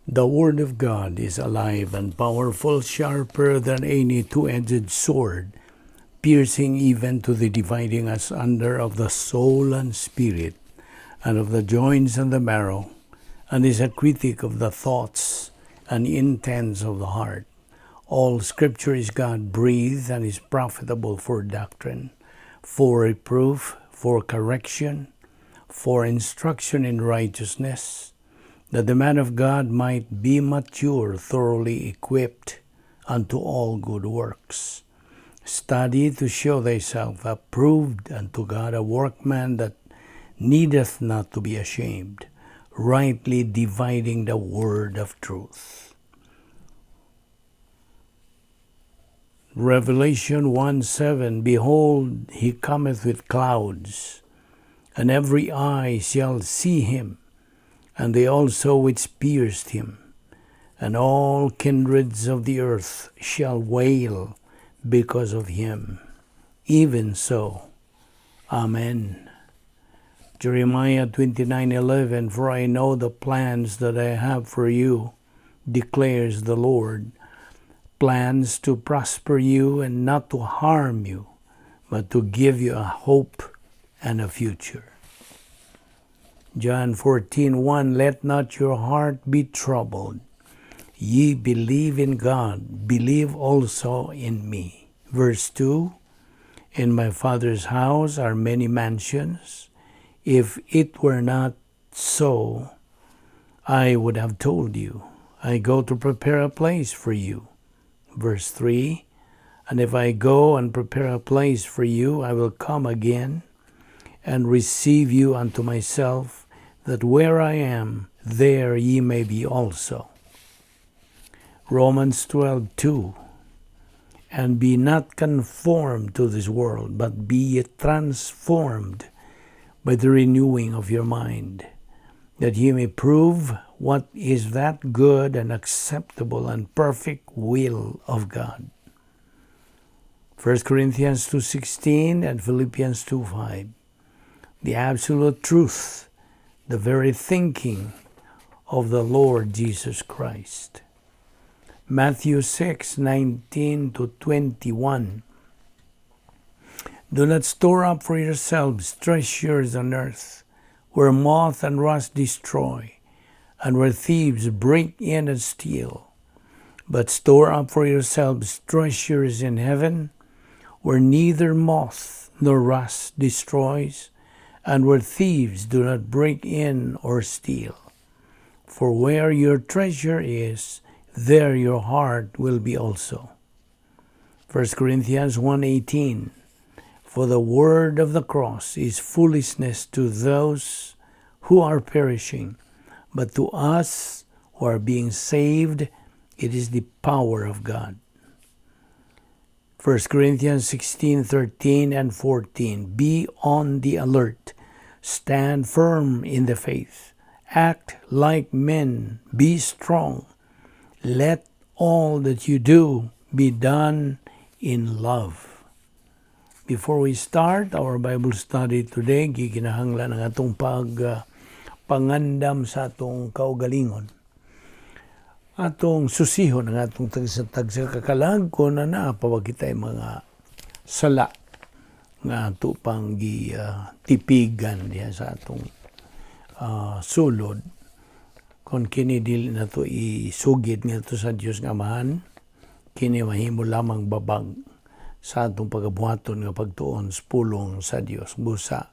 The Word of God is alive and powerful, sharper than any two-edged sword, piercing even to the dividing asunder of the soul and spirit, and of the joints and the marrow, and is a critic of the thoughts and intents of the heart. All Scripture is God breathed and is profitable for doctrine, for reproof, for correction, for instruction in righteousness, that the man of God might be mature, thoroughly equipped unto all good works. Study to show thyself approved unto God, a workman that needeth not to be ashamed, rightly dividing the word of truth. Revelation 1:7: Behold, he cometh with clouds, and every eye shall see him, and they also which pierced him, and all kindreds of the earth shall wail because of him. Even so. Amen. Jeremiah 29:11: For I know the plans that I have for you, declares the Lord, plans to prosper you and not to harm you, but to give you a hope and a future. John 14:1: Let not your heart be troubled. Ye believe in God, believe also in me. Verse 2: In my Father's house are many mansions. If it were not so, I would have told you. I go to prepare a place for you. Verse 3: And if I go and prepare a place for you, I will come again and receive you unto myself, that where I am, there ye may be also. Romans 12:2: And be not conformed to this world, but be ye transformed by the renewing of your mind, that ye may prove what is that good and acceptable and perfect will of God. 1 Corinthians 2:16 and Philippians 2:5. The absolute truth, the very thinking of the Lord Jesus Christ. Matthew 6:19 to 21. Do not store up for yourselves treasures on earth, where moth and rust destroy, and where thieves break in and steal. But store up for yourselves treasures in heaven, where neither moth nor rust destroys, and where thieves do not break in or steal. For where your treasure is, there your heart will be also. 1 Corinthians 1:18: For the word of the cross is foolishness to those who are perishing, but to us who are being saved, it is the power of God. 1 Corinthians 16:13 and 14: Be on the alert. Stand firm in the faith. Act like men. Be strong. Let all that you do be done in love. Before we start our Bible study today, gikinahanglan ang atong pag pangandam sa atong kaugalingon. Atong susihon ang atong tagsa-tagsa kakalag kung na naa pa ba kita'y mga sala nga ato pang gi tipigan diha sa atong sulod. Kung kini dili nato isugid ngadto sa Dios nga Amahan, kini mahimo lamang babag sa atong pagabuhaton nga pagtuon sa pulong sa Dios, busa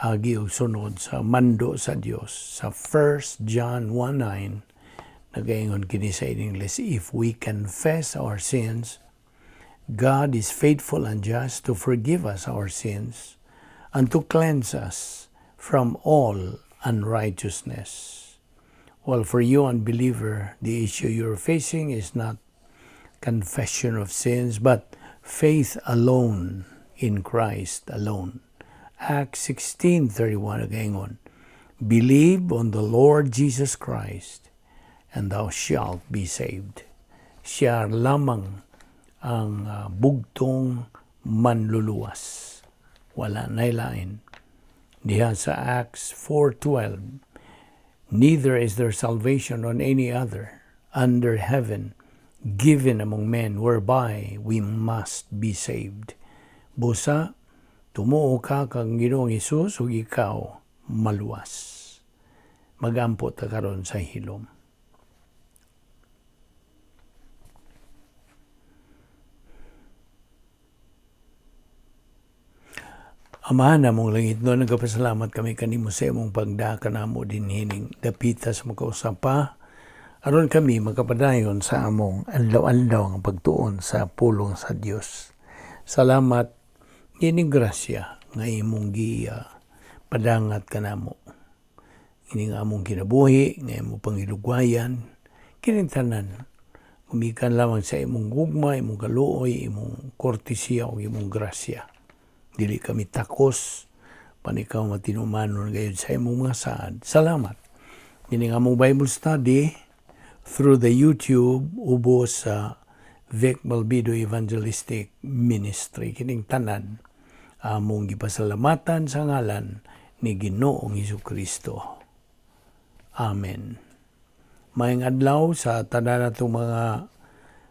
agi og sunod sa mando sa Dios. Sa 1 John 1:9, nagaingon kini sa English, "If we confess our sins, God is faithful and just to forgive us our sins and to cleanse us from all unrighteousness." Well, for you, unbeliever, the issue you're facing is not confession of sins, but faith alone in Christ alone. Acts 16:31 nagaingon, "Believe on the Lord Jesus Christ, and thou shalt be saved." Siya lamang ang bugtong manluluwas. Wala na lain. Diha sa Acts 4:12, Neither is there salvation on any other under heaven given among men whereby we must be saved. Busa, tumuo ka kang Ginoong Hesus ug ikaw maluwas. Magampo ta karon sa hilom. Amahan namong langit no, nagapasalamat kami kanimo sa imong pagdaka namo dinhining dapita sa makausap pa aron kami makapadayon sa among adlaw-adlaw nga pagtuon sa pulong sa Dios. Salamat ining grasya nga imong gi padangat kanamo. Ining among kinabuhi nga imong pangilugwayan kining tanan gumikan lamang sa imong gugma, imong kaluoy, imong kortesiya ug imong grasya. Dili kami takos, panikaw matinumanon gayud sa imong mga saad. Salamat. Kini nga among Bible study through the YouTube ubos sa Vic Balbido Evangelistic Ministry. Kining tanan among gipasalamatan sa ngalan ni Ginoong Hesus Kristo. Amen. Maayong adlaw sa tanan natong mga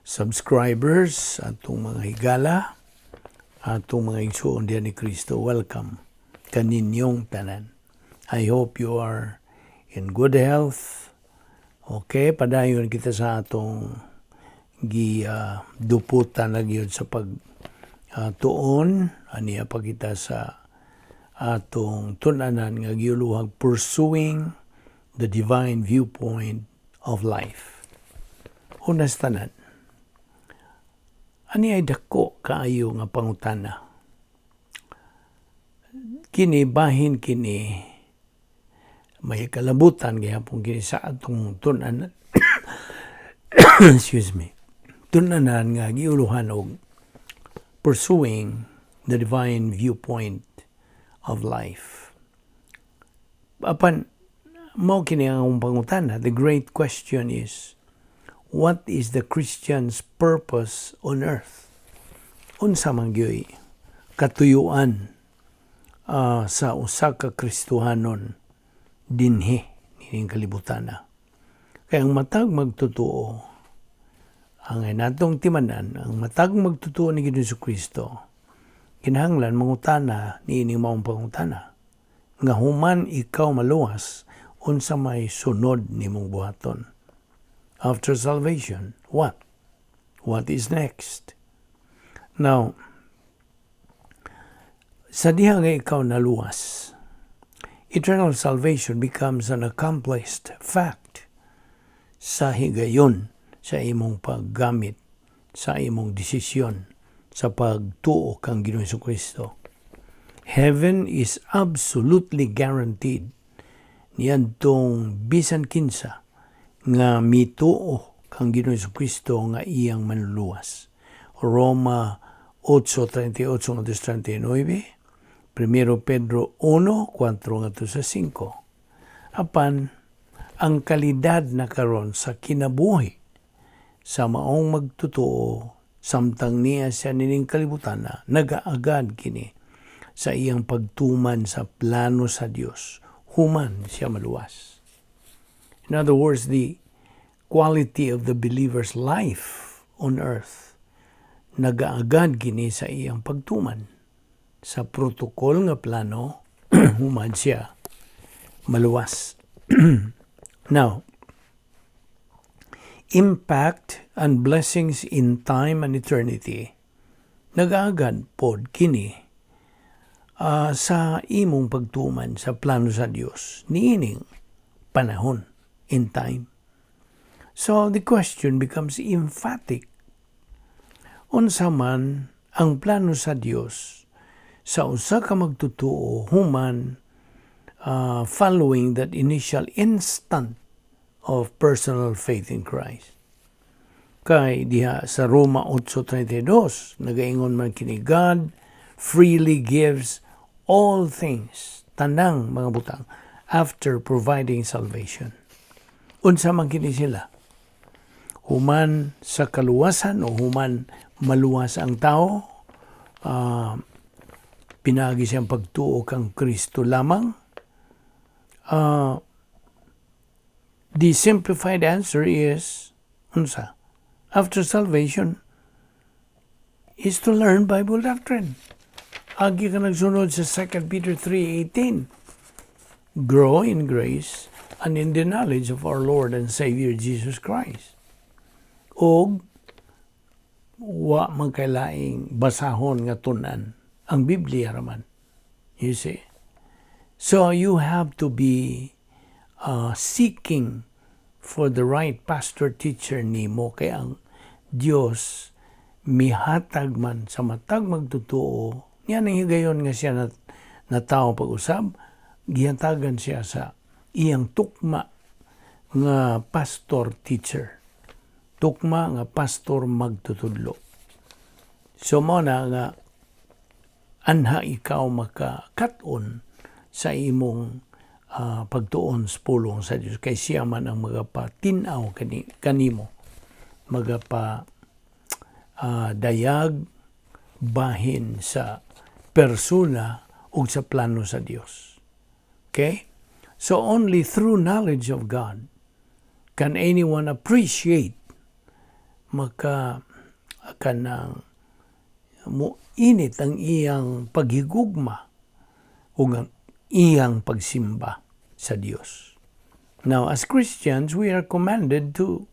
subscribers, atong mga higala, atong mga igsuon diyan ni Kristo. Welcome kaninyong tanan. I hope you are in good health. Okay, padayon kita sa atong gi duputan na gyud sa pag tuon aniya pa kita sa atong tun-anan nga giuluhag Pursuing the Divine Viewpoint of Life. Unas tanan, ani ay dako kaayo nga pangutana. Kini bahin kini may kalabutan gihapon kini sa atong tun-anan, excuse me, tun-anan nga giuluhan og Pursuing the Divine Viewpoint of Life. Apan mao kini ang pangutana. The great question is, what is the Christian's purpose on earth? Unsa man gyud katuyuan sa usa ka Kristohanon dinhi nining kalibutana? Kay ang matag magtotoo, ang natong timanan, ang matag magtotoo ni Ginoong Kristo, kinahanglan mangutana niining maong pangutana. Nga human ikaw maluwas, unsa may sunod nimong buhaton? After salvation, what? What is next? Now, sa diha nga ikaw naluwas, eternal salvation becomes an accomplished fact sa higayon sa imong paggamit, sa imong desisyon sa pagtuo kang Ginoong Kristo. Heaven is absolutely guaranteed niadtong bisan kinsa nga mituo kang Ginoong Kristo nga iyang manluluwas. Roma 8:38 ngadto 39, 1 Pedro 1:4 ngadto sa 5. Apan ang kalidad na karon sa kinabuhi sa maong magtotoo samtang niya siya nining kalibutan na nagaagad kini sa iyang pagtuman sa plano sa Dios human siya maluwas. In other words, the quality of the believer's life on earth nagaagad kini sa iyang pagtuman sa protocol nga plano human siya maluwas. Now, impact and blessings in time and eternity nagaagad pod kini sa imong pagtuman sa plano sa Dios niining panahon, in time. So the question becomes emphatic. Unsa man ang plano sa Dios sa usa ka magtotoo human following that initial instant of personal faith in Christ? Kay diha sa Roma 8:32 nagaingon man kini, God freely gives all things, tanang mga butang, after providing salvation. Unsa man kini sila? Human sa kaluwasan o human maluwas ang tao, pinaagi siyang pagtuo kang Kristo lamang, The simplified answer is, unsa? After salvation is to learn Bible doctrine. Agi ka nagsunod sa 2 Peter 3:18. Grow in grace and in the knowledge of our Lord and Savior Jesus Christ. Og wa man kay laing basahon nga tun-an, ang Biblia raman. You see? So you have to be seeking for the right pastor teacher nimo kay ang Dios mihatag man sa matag magtotoo niya nang higayon nga siya na tao. Pag-usab, gihatagan siya sa iyang tukma nga pastor teacher, tukma nga pastor magtutudlo. So mo na nga anha ikaw makakat-on sa imong pagtuon sa pulong sa Dios kay siya man ang magapatin-aw kanimo, magapa dayag bahin sa persona ug sa plano sa Dios. Okay? So only through knowledge of God can anyone appreciate, maka kanang mo init ang iyang paghigugma ug ang iyang pagsimba sa Dios. Now, as Christians, we are commanded to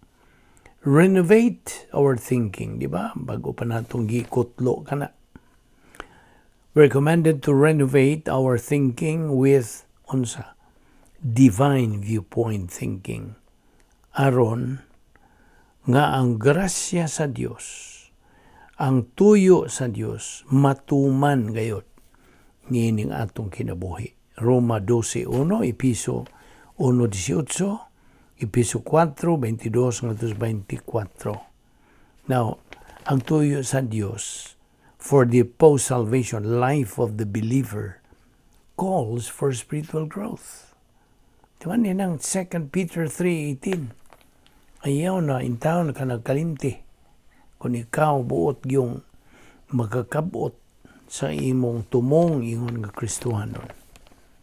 renovate our thinking, di ba? Bago pa natong gikutlo kana. We're commanded to renovate our thinking with unsa? Divine viewpoint thinking. Aron nga ang grasya sa Dios, ang tuyo sa Dios matuman gayod niining atong kinabuhi. Roma 12:1, Episo 1:18, Episo 4:22 ngadto 24. Now, ang tuyo sa Dios for the post-salvation life of the believer calls for spiritual growth. Di ba niya ng 2 Peter 3:18? Ayaw na intawon ka nagkalimti. Kung ikaw buot yung magkakabot sa imong tumong ingon nga Kristohanon,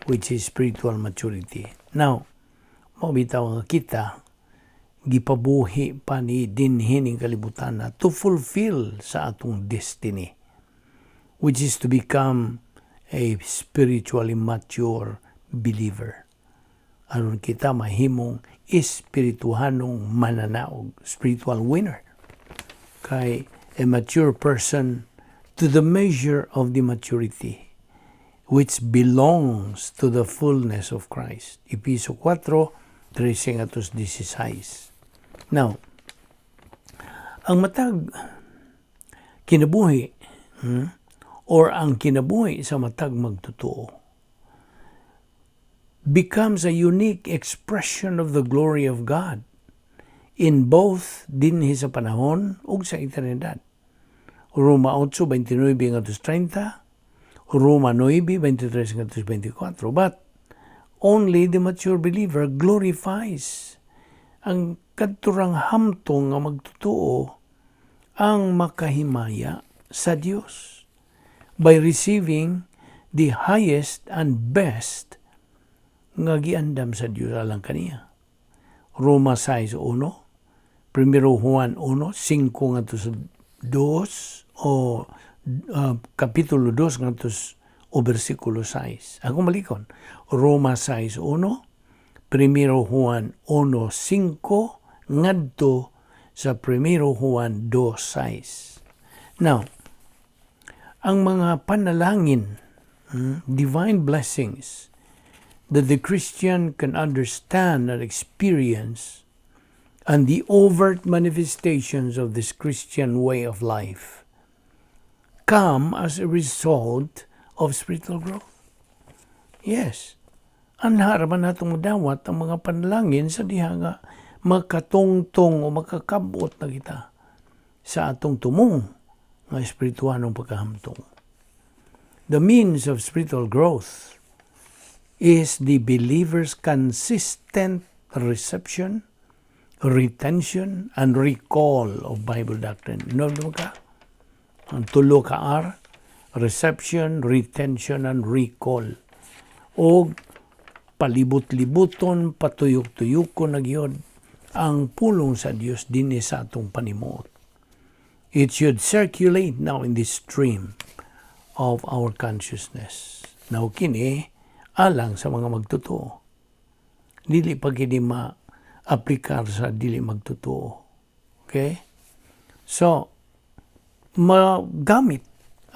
which is spiritual maturity. Now, mao bitaw nga kita gipabuhi pa ni dinhi ning kalibutan na to fulfill sa atong destiny, which is to become a spiritually mature believer, aron kita mahimong espirituhanong mananaog, spiritual winner, kay a mature person to the measure of the maturity which belongs to the fullness of Christ. Episo 4, 13 ngadto 16. Now, ang matag kinabuhi or ang kinabuhi sa matag magtotoo becomes a unique expression of the glory of God in both dinhi sa panahon ug sa eternidad. Roma 8:29 ngadto 30, Roma 9:23 ngadto 24. But only the mature believer glorifies, ang kadturang hamtong nga magtotoo ang makahimaya sa Dios by receiving the highest and best nga giandam sa Dios alang kaniya. Roma 6:1, Primero Juan 1:5 ngadto sa 2 o Kapitulo 2 ngadto o versikulo 6. Ako malikon. Roma 6:1, Primero Juan 1:5 ngadto sa Primero Juan 2:6. Now, ang mga panalangin, divine blessings that the Christian can understand and experience and the overt manifestations of this Christian way of life come as a result of spiritual growth. Yes. Anha ra man natong madawat ang mga panalangin sa diha nga makatungtong o makakabot na kita sa atong tumong nga espirituanong pagkahamtong. The means of spiritual growth is the believer's consistent reception, retention, and recall of Bible doctrine. No, ka? Ang tulo ka R, reception, retention, and recall. O Palibot-libuton, patuyok-tuyokon na gyud ang pulong sa Dios dinhi sa atong panimuot. It should circulate now in the stream of our consciousness. Now kini alang sa mga magtotoo. Dili pa kini ma-aplikar sa dili magtotoo. Okay? So, magamit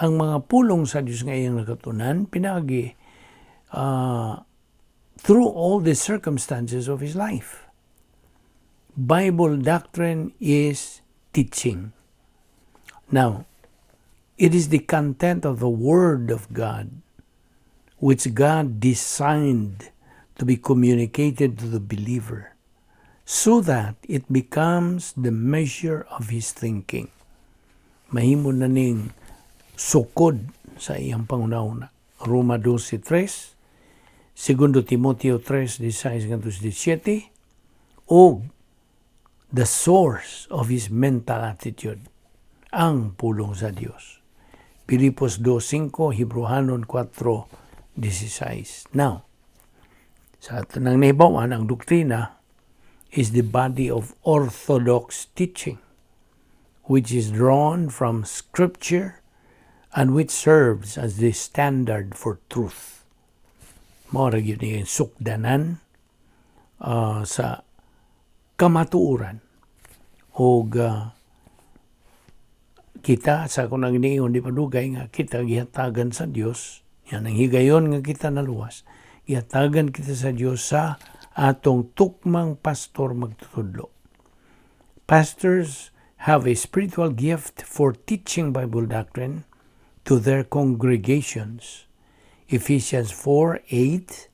ang mga pulong sa Diyos nga iyang nakatunan, pinagi through all the circumstances of his life. Bible doctrine is teaching. Now, it is the content of the Word of God which God designed to be communicated to the believer so that it becomes the measure of his thinking. Mahimo na ning sukod sa iyang panghunahuna. Roma 12.3, Segundo Timoteo 3.16-17, o the source of his mental attitude, ang pulong sa Dios. Pilipos 2.5, Hebreohanon 4.16. Now, sa tanang nahibaw-an, ang doktrina is the body of orthodox teaching, which is drawn from Scripture and which serves as the standard for truth. Mao ra gyud ni sukdanan sa kamatuoran og kita sa akong nang niingon di padugay nga kita gihatagan sa Dios yan ang higayon nga kita naluwas, gihatagan kita sa Dios sa atong tukmang pastor magtutudlo. Pastors have a spiritual gift for teaching Bible doctrine to their congregations. Ephesians 4:8,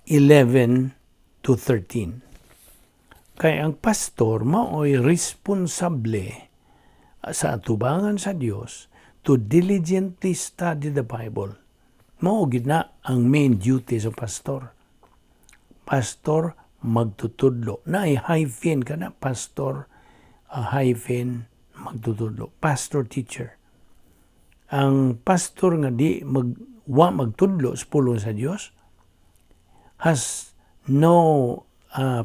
11 to 13. Kay ang pastor mao'y responsable sa atubangan sa Dios to diligently study the Bible. Mao gid na ang main duty sa pastor. Pastor magtutudlo. Na hyphen ka na, pastor hyphen magtutudlo. Pastor teacher. Ang pastor nga di mag wa magtudlo sa pulong sa Dios has no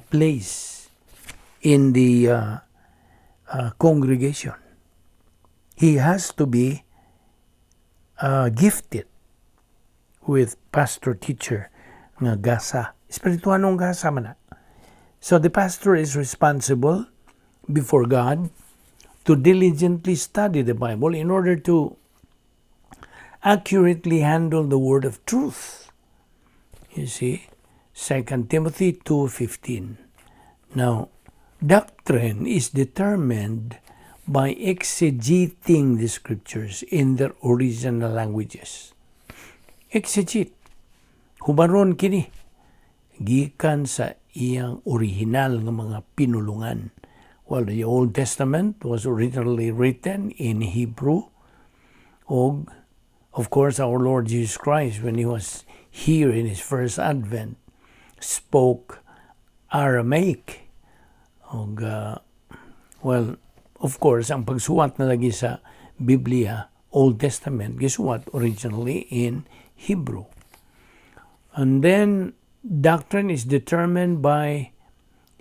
place in the congregation. He has to be gifted with pastor teacher nga gasa. Espirituanong gasa man na. So the pastor is responsible before God to diligently study the Bible in order to accurately handle the word of truth. You see, 2 Timothy 2:15. Now, doctrine is determined by exegeting the scriptures in their original languages. Exegete. Hubaron kini gikan sa iyang original nga mga pinulungan. Well, the Old Testament was originally written in Hebrew. Og, of course, our Lord Jesus Christ, when he was here in his first advent, spoke Aramaic. Og, well, of course, ang pagsuwat na lagi sa Biblia, Old Testament, gisuwat originally in Hebrew. And then, doctrine is determined by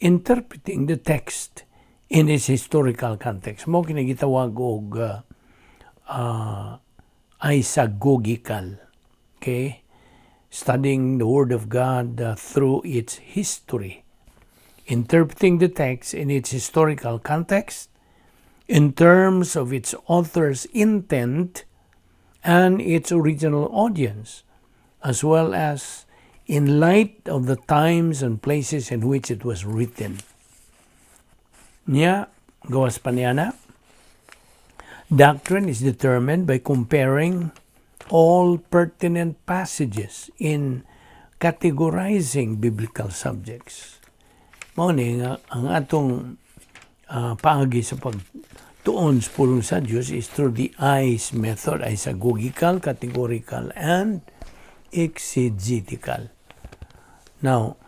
interpreting the text in its historical context. Mao kini gitawag og isagogical. Okay? Studying the Word of God through its history. Interpreting the text in its historical context in terms of its author's intent and its original audience, as well as in light of the times and places in which it was written. Niya, gawas pa niya na, doctrine is determined by comparing all pertinent passages in categorizing biblical subjects. Mao ni nga ang atong paagi sa pagtuon sa pulong sa Dios is through the ICE method, isagogical, categorical, and exegetical. Now,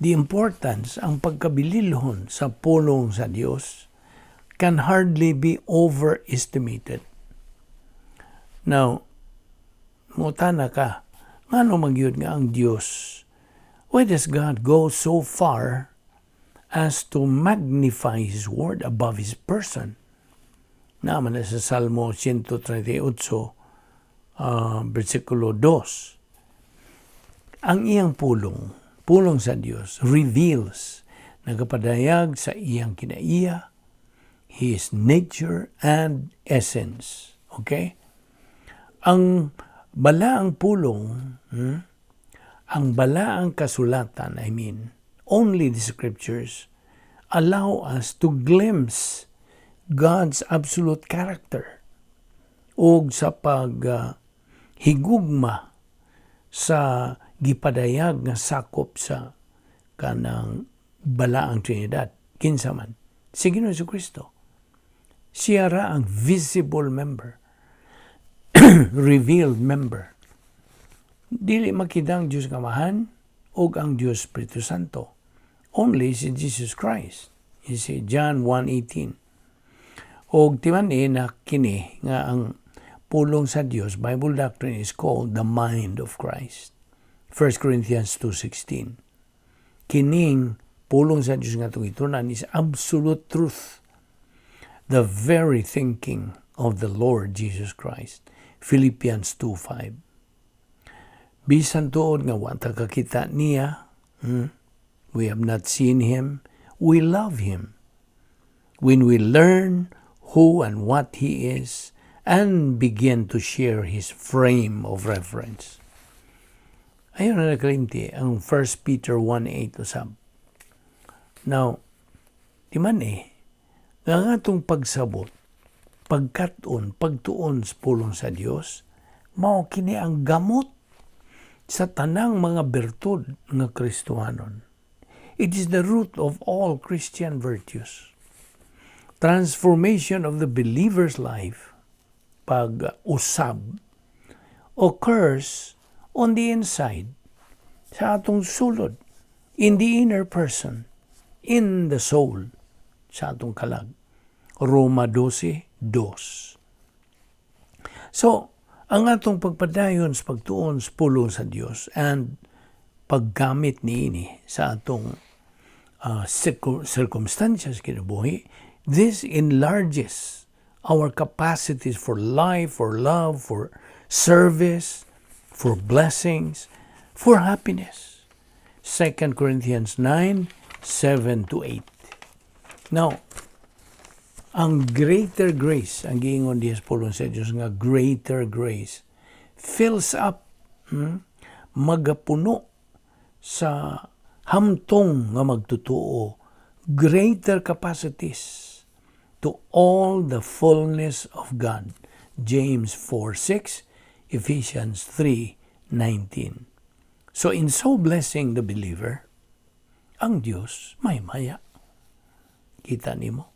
the importance, ang pagkabililhon sa pulong sa Dios can hardly be overestimated. Now, mutana ka, Ngano man gyud nga ang Dios, why does God go so far as to magnify His Word above His person? Naa man na sa Salmo 138, versikulo 2. Ang iyang pulong, pulong sa Dios, reveals, nagapadayag sa iyang kinaiya, His nature and essence. Okay? Ang balaang pulong, ang balaang kasulatan, I mean, only the scriptures, allow us to glimpse God's absolute character ug sa pag higugma sa gipadayag nga sakop sa kanang balaang Trinidad, kinsa man si Ginoong Kristo. Siya ra ang visible member, revealed member. Dili makita ang Diyos Amahan ug ang Diyos Espiritu Santo, only si Jesus Christ. You see, John 1:18. Og timan-i na kini nga ang pulong sa Dios, Bible doctrine, is called the mind of Christ. 1 Corinthians 2:16. Kining pulong sa Dios nga atong gitun-an is absolute truth. The very thinking of the Lord Jesus Christ. Philippians 2:5. Bisan tuod nga wa ta kakita niya, we have not seen him, we love him. When we learn who and what he is and begin to share his frame of reference. Ayaw na nakalimti ang 1 Peter 1:8 usab. Now, timan-i, nga ang atong pagsabot, pagkat-on, pagtuon sa pulong sa Dios, mao kini ang gamot sa tanang mga bertud nga Kristohanon. It is the root of all Christian virtues. Transformation of the believer's life, pag-usab, occurs on the inside, sa atong sulod, in the inner person, in the soul, sa atong kalag. Roma 12:2. So, ang atong pagpadayon sa pagtuon sa pulong sa Dios and paggamit niini sa atong circumstances kinabuhi, this enlarges our capacities for life, for love, for service, for blessings, for happiness. 2 Corinthians 9:7 to 8. Now, ang greater grace, ang giingon diha sa pulong sa Diyos nga greater grace, fills up, magapuno sa hamtong nga magtutuo, greater capacities to all the fullness of God. James 4:6, Ephesians 3:19. So in so blessing the believer, ang Diyos may maya. Kita nimo?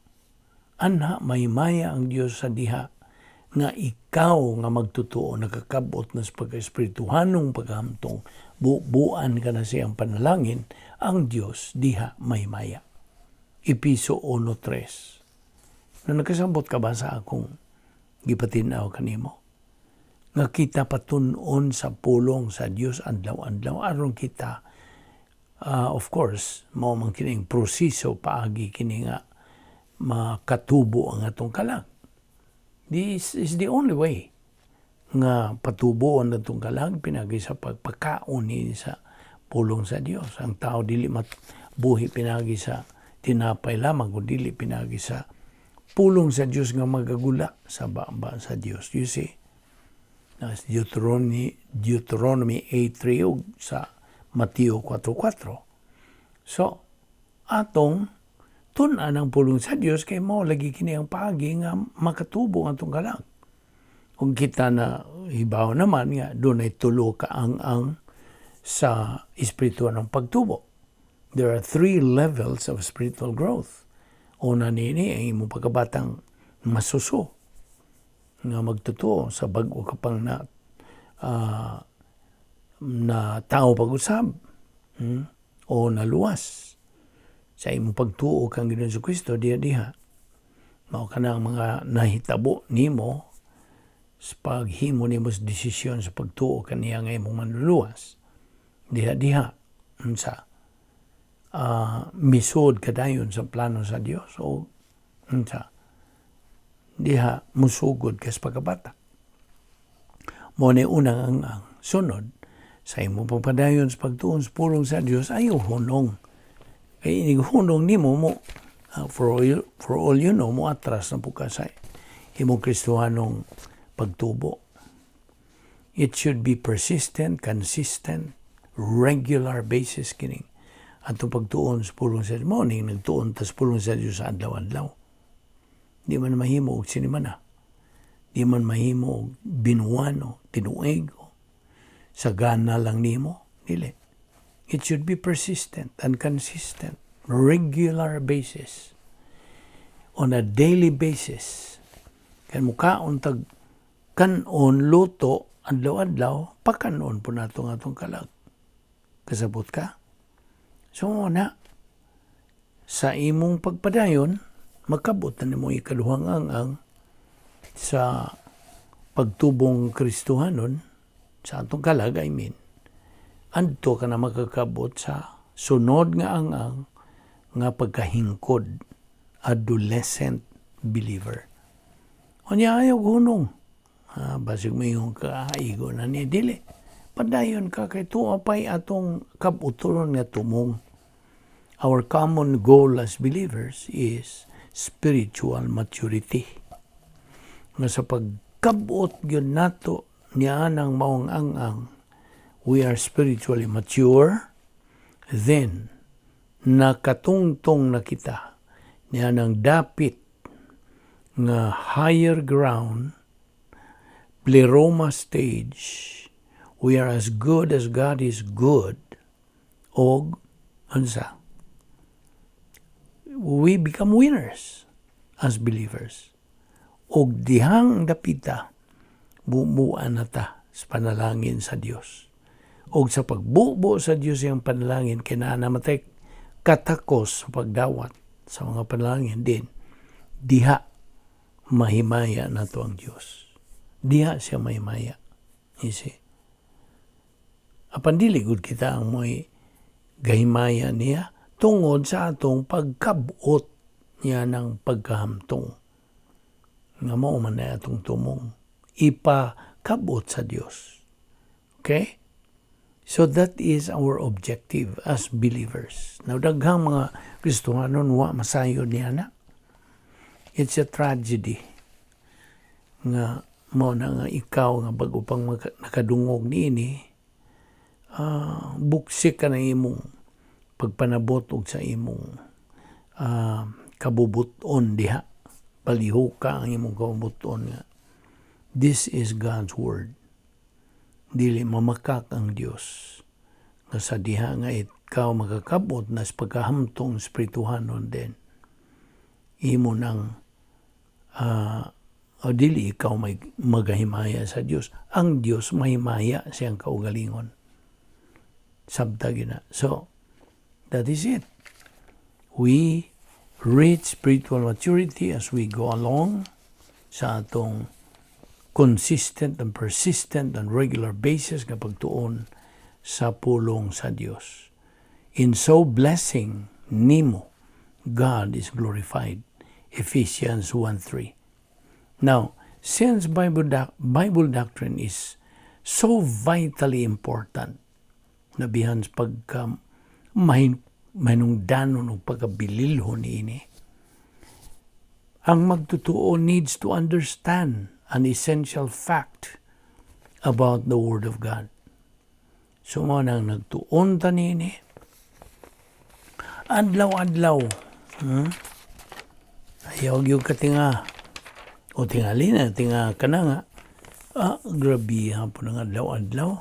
Anha may maya ang Diyos sa diha nga ikaw nga magtutuo nakakabot na sa pagka-espirituhanong paghamtong, bubuan ka na siyang panalangin, ang Diyos diha may maya. Episo 1:3. Na nakasabot ka ba sa akong gipatinaw kanimo? Nga kita patun-on sa pulong sa Dios adlaw-adlaw aron kita, of course, mao man kining proseso paagi kini nga makatubo ang atong kalag. This is the only way nga patuboon atong kalag, pinagi sa pagpakaon ni sa pulong sa Dios. Ang tao dili mabuhi pinagi sa tinapay lamang kun dili pinagi sa pulong sa Dios nga magagula sa baba sa Dios. You see? Nas Deuteronomy 8:3 ug sa Mateo 4:4. So, atong tun-an ang pulong sa Dios kay mao lagi kini ang paagi nga makatubo ang atong kalag. Kung kita na hibaw naman nga dunay tulo ka ang sa espiritual ng pagtubo. There are three levels of spiritual growth. Una nini ang imong pagkabatang masuso nga magtotoo sa bag-o ka pang na na tao pag-usab, o naluwas sa imong pagtuo kang Ginoong Kristo diha diha mao kanang mga nahitabo nimo. Sa paghimo nimo sa desisyon sa pagtuo kaniya nga imong manluluwas. Diha-diha unsa misud kadayon sa plano sa Dios o unsa diha musugod ka sa pagkabata. Mao ni unang ang sunod sa imong pagpadayon sa pagtuon sa pulong sa Dios, ayaw hunong. Kay inig hunong nimo mo, for all you know, mo atras na pud ka sa imong Kristohanong pagtubo. It should be persistent, consistent, regular basis kining atong pagtuon sa pulong sa Dios. Mao ning nagtuon ta sa pulong sa Dios sa adlaw-adlaw. Di man mahimo og sinimana. Di man mahimo og binuwan o tinuig o sa gana lang nimo. Dili. It should be persistent and consistent, regular basis. On a daily basis. Kay mukaon tag kanon luto adlaw-adlaw, pakanon pud nato ang atong kalag. Kasabot ka? So na, sa imong pagpadayon, makabot na nimo ikaduhang ang sa pagtubong Kristohanon, sa atong kalag, I mean, adto ka na makakabot sa sunod nga ang nga pagkahingkod, adolescent believer. Unya ayaw hunong. Ah, basig mo yung kaigo na ni dili. Padayon ka kay tuwa pa'y atong kabuturon nga tumong. Our common goal as believers is spiritual maturity. Nga sa pagkabot gyud nato niya ng maong ang-ang, we are spiritually mature, then nakatungtong na kita niya ng dapit nga higher ground, pleroma stage, we are as good as God is good, og unsa, we become winners as believers. Og dihang dapita, bubuan na ta sa panalangin sa Dios. Og sa pagbubo sa Dios iyang panalangin, kinahanglan matay katakos sa pagdawat sa mga panalangin din, diha mahimaya nato ang Dios. Diha siya mahimaya. You see? Apan dili gud kita ang mo'y gahimaya niya tungod sa atong pagkabot niya ng pagkahamtong. Nga mao man na atong tumong ipakabot sa Dios. Okay? So that is our objective as believers. Now, daghang mga Kristohanon wa masayod niya na. It's a tragedy nga mao na nga ikaw nga bago pang nakadungog niini, buksik ka na imong pagpanabot og sa imong kabubuton diha. Palihuka ang imong kabubuton nga this is God's word. Dili mamakak ang Dios. Nga sa diha nga ikaw makakabot na sa pagkahamtong espirituhanon din. Imo nang o dili ikaw may magahimaya sa Dios. Ang Dios mahimaya siyang kaugalingon. Sabta gina. So, that is it. We reach spiritual maturity as we go along sa atong consistent and persistent and regular basis nga pagtuon sa pulong sa Dios. In so blessing nimo, God is glorified. Ephesians 1:3. Now, since Bible doctrine is so vitally important, labihan sa pagka mahinungdanon o pagkabililhon niini, ang magtotoo needs to understand an essential fact about the Word of God. So mao nang nagtuon ta niini, adlaw-adlaw, Ayaw gyud ka tinga. O tingali na, tinga ka na nga. Ah, grabe po ng adlaw-adlaw.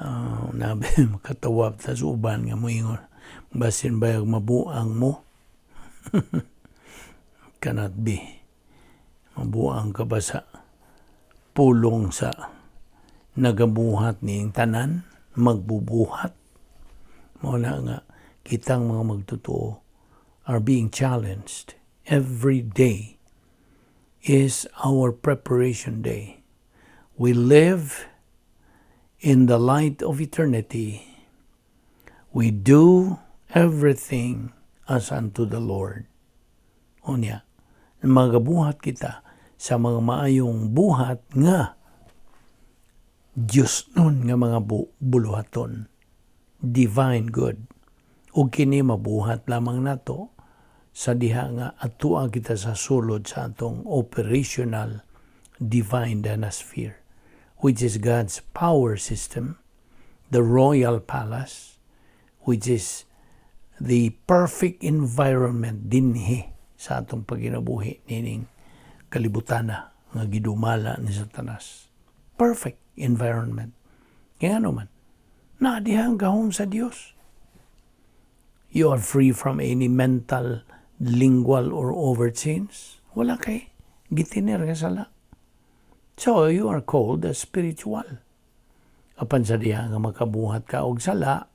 Ah, nabi makatawa ta sa uban nga moingon. Basin bayag mabuang mo. Cannot be. Mabuang ka ba sa pulong sa nagabuhat ning tanan, magbubuhat? Mao na nga kitang mga magtotoo are being challenged every day. is our preparation day. We live in the light of eternity. We do everything as unto the Lord. Unya, magabuhat kita sa mga maayong buhat nga Diyos nun nga mga buluhaton. Divine good. Ug kini mabuhat lamang nato sa diha nga atua kita sa sulod sa atong operational divine dynasphere, which is God's power system, the royal palace, which is the perfect environment dinhi sa atong pagkinabuhi nining kalibutana nga gidumala ni Satanas. Perfect environment. Kaya ano man, naa diha ang gahom sa Dios. You are free from any mental, lingual, or overt sins. Wala kay gitiner nga sala. So, you are called as spiritual. Apan sa diha nga makabuhat ka og sala,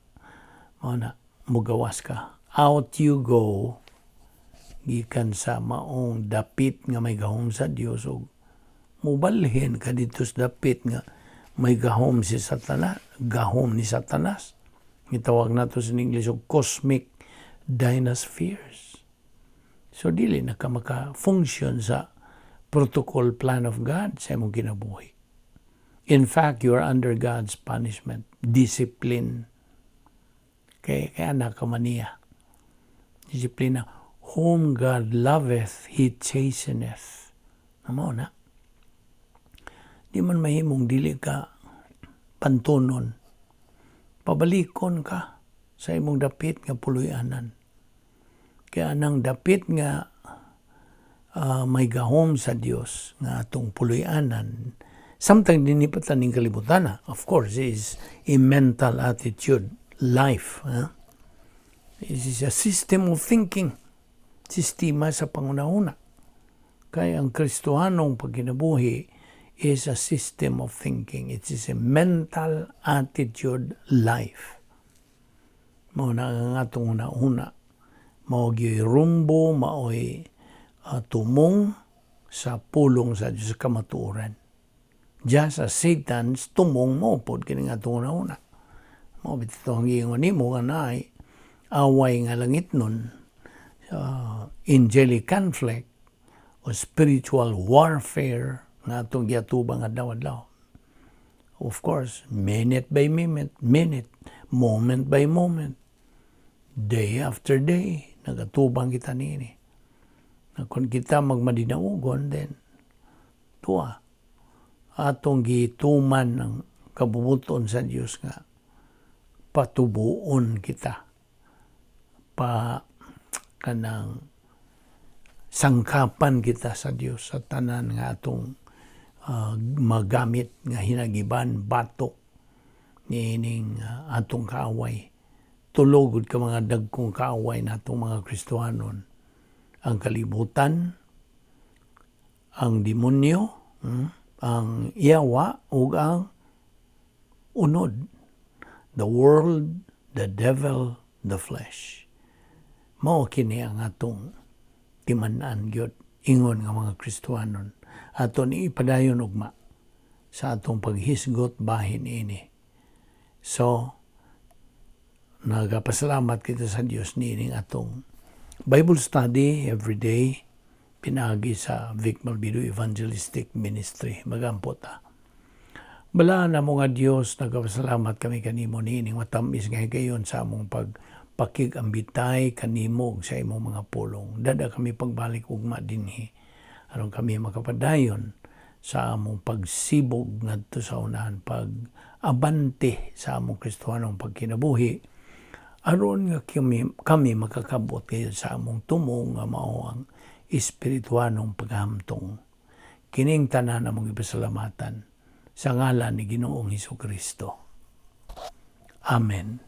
mao na, mugawas ka. Out you go, gikan sa maong dapit nga may gahom sa Dios ug mubalhin ka didto sa dapit nga may gahom si Satanas, gahom ni Satanas. Gitawag nato sa English og cosmic dynaspheres. So dili na ka maka-function sa protocol plan of God sa imong kinabuhi. In fact, you are under God's punishment, discipline. Kaya nakamaniya. Disiplina. Whom God loveth, He chasteneth. Mao na. Di man mahimong dili ka pantunon. Pabalikon ka sa imong dapit nga puloy-anan. Kaya anang dapit nga may gahom sa Dios nga atong puloy-anan, samtang dinhi pa ning kalibutan, of course, is a mental attitude, life. Huh? This is a system of thinking, sistema sa panghunahuna. Kaya ang Kristohanong pagkinabuhi is a system of thinking. It is a mental attitude life. Mao na ang atong huna-huna. Mao gyud rumbo, mao'y tumong sa pulong sa Diyos sa kamatuoran. Just as Satan's tumong mao pod kini nga atong huna-huna. Mao bitaw ang giingon nimo nga naay away nga langit nun, angelic conflict o spiritual warfare nga atong giatubang adlaw-adlaw. Of course, minute by minute, minute, moment by moment, day after day, nagatubang kita niini. Na kung kita magmadinaugon, then, tuwa, atong gituman ng kabubut-on sa Dios nga patubuon kita pa kanang sangkapan kita sa Dios sa tanan nga atong magamit nga hinagiban batok niining atong kaaway. Tulo gud ka mga dagkong kaaway natong mga Kristohanon: ang kalibutan, ang demonyo, ang yawa ug ang unod. The world, the devil, the flesh. Mao kini ang atong timan-an gyud ingon nga mga Kristohanon. Ato ni ipadayon ugma sa atong paghisgot bahin ini. So, nagapasalamat kita sa Dios niining atong Bible study every day pinaagi sa Vic Malvido Evangelistic Ministry. Magampo ta. Balaan namo nga Dios, nagapasalamat kami kanimo niining matamis nga higayon sa among pagpakig-ambitay kanimo sa imong mga pulong. Dad-a kami pagbalik ugma dinhi aron kami makapadayon sa among pagsibog ngadto sa unahan, pag abante sa among Kristohanong pagkinabuhi aron nga kami makakabot kayo sa among tumong nga mao ang espirituanong paghamtong. Kining tanan among ipasalamatan sa ngalan ni Ginoong Hesus Kristo. Amen.